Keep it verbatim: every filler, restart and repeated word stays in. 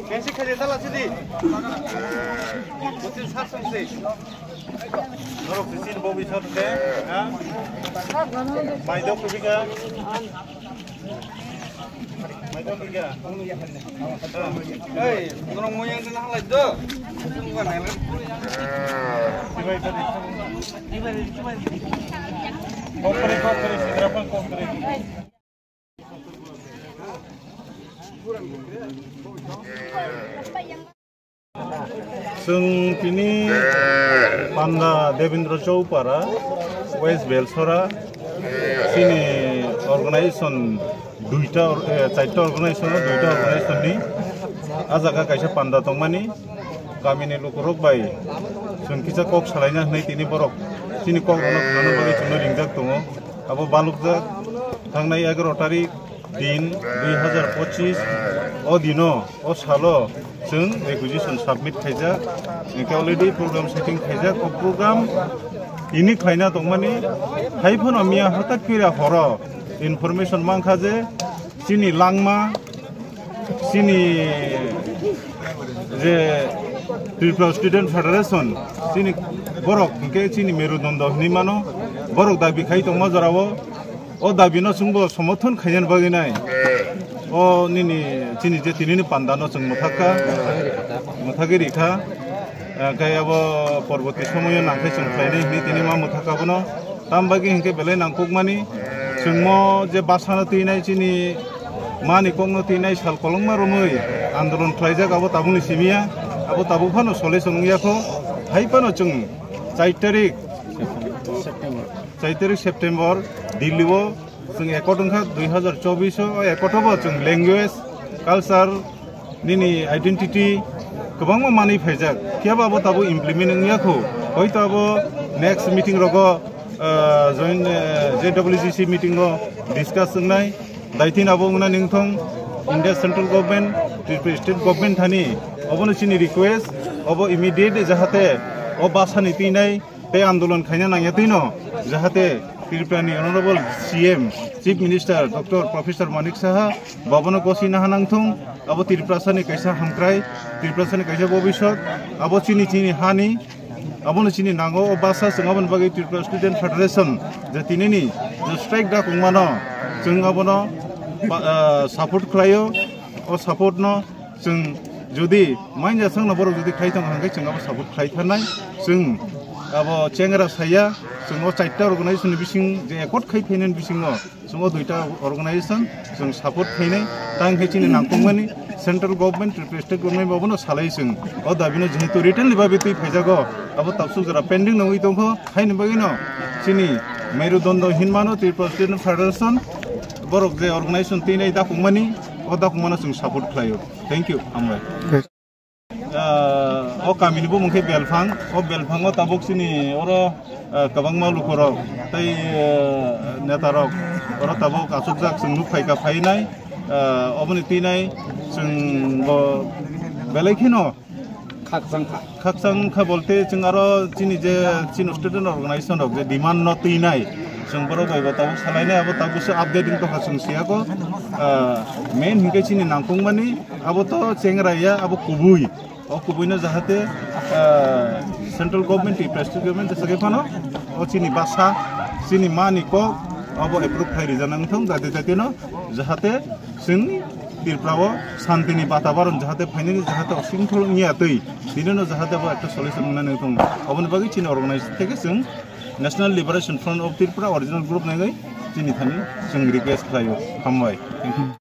Kaisa khaidi tala sidi. Butin sar song se. Norok sisi bo bisar de, ha? Mai dok kubika. Mai dok kubika. Ei, norok moyang jana halai do. Kokre, kokre, sidrapang kokre. Chwng tini Panda Devendra Choupara, West Belsora, chini organization duita or-, eh, charta organization, duita organization ni ah jaga kaisa panda tongmani, kamini lukurok bai chwng kisa kok salaina hwnwi tini borok chini kok rokno khwnana bagwi chwngno ringjak tongo. Abo balukjak thangnai egaroh tarik din dui hazar pochis o dino, o salo chwng requisition submit khaijak, hwnkhe already program setting khaijak. O program tini khlaina tongmani, hai phano miya hatak phira horo information mankha je chini langma, chini je Tripura Student Federation, chini borok hwnkhe chini merudondo hinwi mano, borok dabi khai tongma jorao, o dabino chwngbo somorthon khainani bagwi nai. O nini chini je tinini pandano chwng mwthakha, mwthagwi rikha. Hwnkhe abo porborti somoyo nangkhe chwng khlainai hinwi tini ma mwthakha bono. Tam bagwi hinkhe belai nangkukmani, chwngmo je basano twinai chini mani kokno twinai sal kolokma romwi andolon khlaijak, abo tabukni simiya, abo tabuk phano solution wngya kho. Hai phano chwng char tarik, char tarik September Delhi o chwng accord wngkha dui hazar chobbish o, accord o bo chwng language, culture, nini identity kwbangma manwi phaijak, phiya ba abo tabuk implement wngya kho. Hoito abo next meeting rogo, ah, joint, eh, J W G C meeting o discuss wngnai. Daithin abo wngna ningthong India Central Government, Tripura State Government thani obono chini request, obo immediate jahate o basani twinai tei andolon khaina nangya twino, jahate Tripurani Honorable C M, Chief Minister Doctor Professor Manik Saha, bobono gosina hanangthung, abo Tripurasani kaisa hamkrai, Tripurasani kaisa bobisot, abo chini chini hani, abono chini nango, o basa chwng aboni bagwi Tripura Student Federation je tinini je strike da kongmano, chwng abono ba-, ah, support khlaio, o support no Chwng jodi manya sangno borok jodi khai tongo hwnkhe chwng abo support khai thanai. Chwng abo chengra saya, chwng o charta organization ni bising je accord khai phainani bisingo chwng o duita organization chwng support khainai. Tang khe chini nangkukmani central government, Tripura state government babono salai chwng o dabino jehetu written ni bagwi twi phaijago, abo tabsuk jora pending nangwi tongkho, haini bagwino chini Merudondo hinmano Tripura Student Federation borok je organization twinai dakukmani, o dakukmano chwng support khlaio. Thank you, hambai. Ah, o kamini bumung khe Belphang. O Belphango tabuk chini oro, ah, kwbangma lukurok tei, ah, netarok oro tabuk achukjak chwng nuk phaikha phainai. Ah, oboni twinai chwng bo belai kheno khakchang kha. Khakchang kha bolte chwng aro chini je chini student organization rok je demand no twinai, chwng borok bai bo tabuk salainai, abo tabuk se update wng tongkha chwng siyako. Ah, main hinkhe chini nangkukmani abo to chengra ya, abo kubui. O kubuino jahate, ah, central government, Tripura state government jesa khe phano o chini basa, chini mani kok abo approve khai rijana wngthong, jate jate no jahate chwng Tripura o santini batabaron jahate phainani, jahate osingthol wngya twi, tini no jahate bo ekta solution wngnani wngthong. Oboni bagwi chini organize theke chwng National Liberation Front of Tripura original group nangwi chini thani chwng request khlaio. Hambai. Thank you.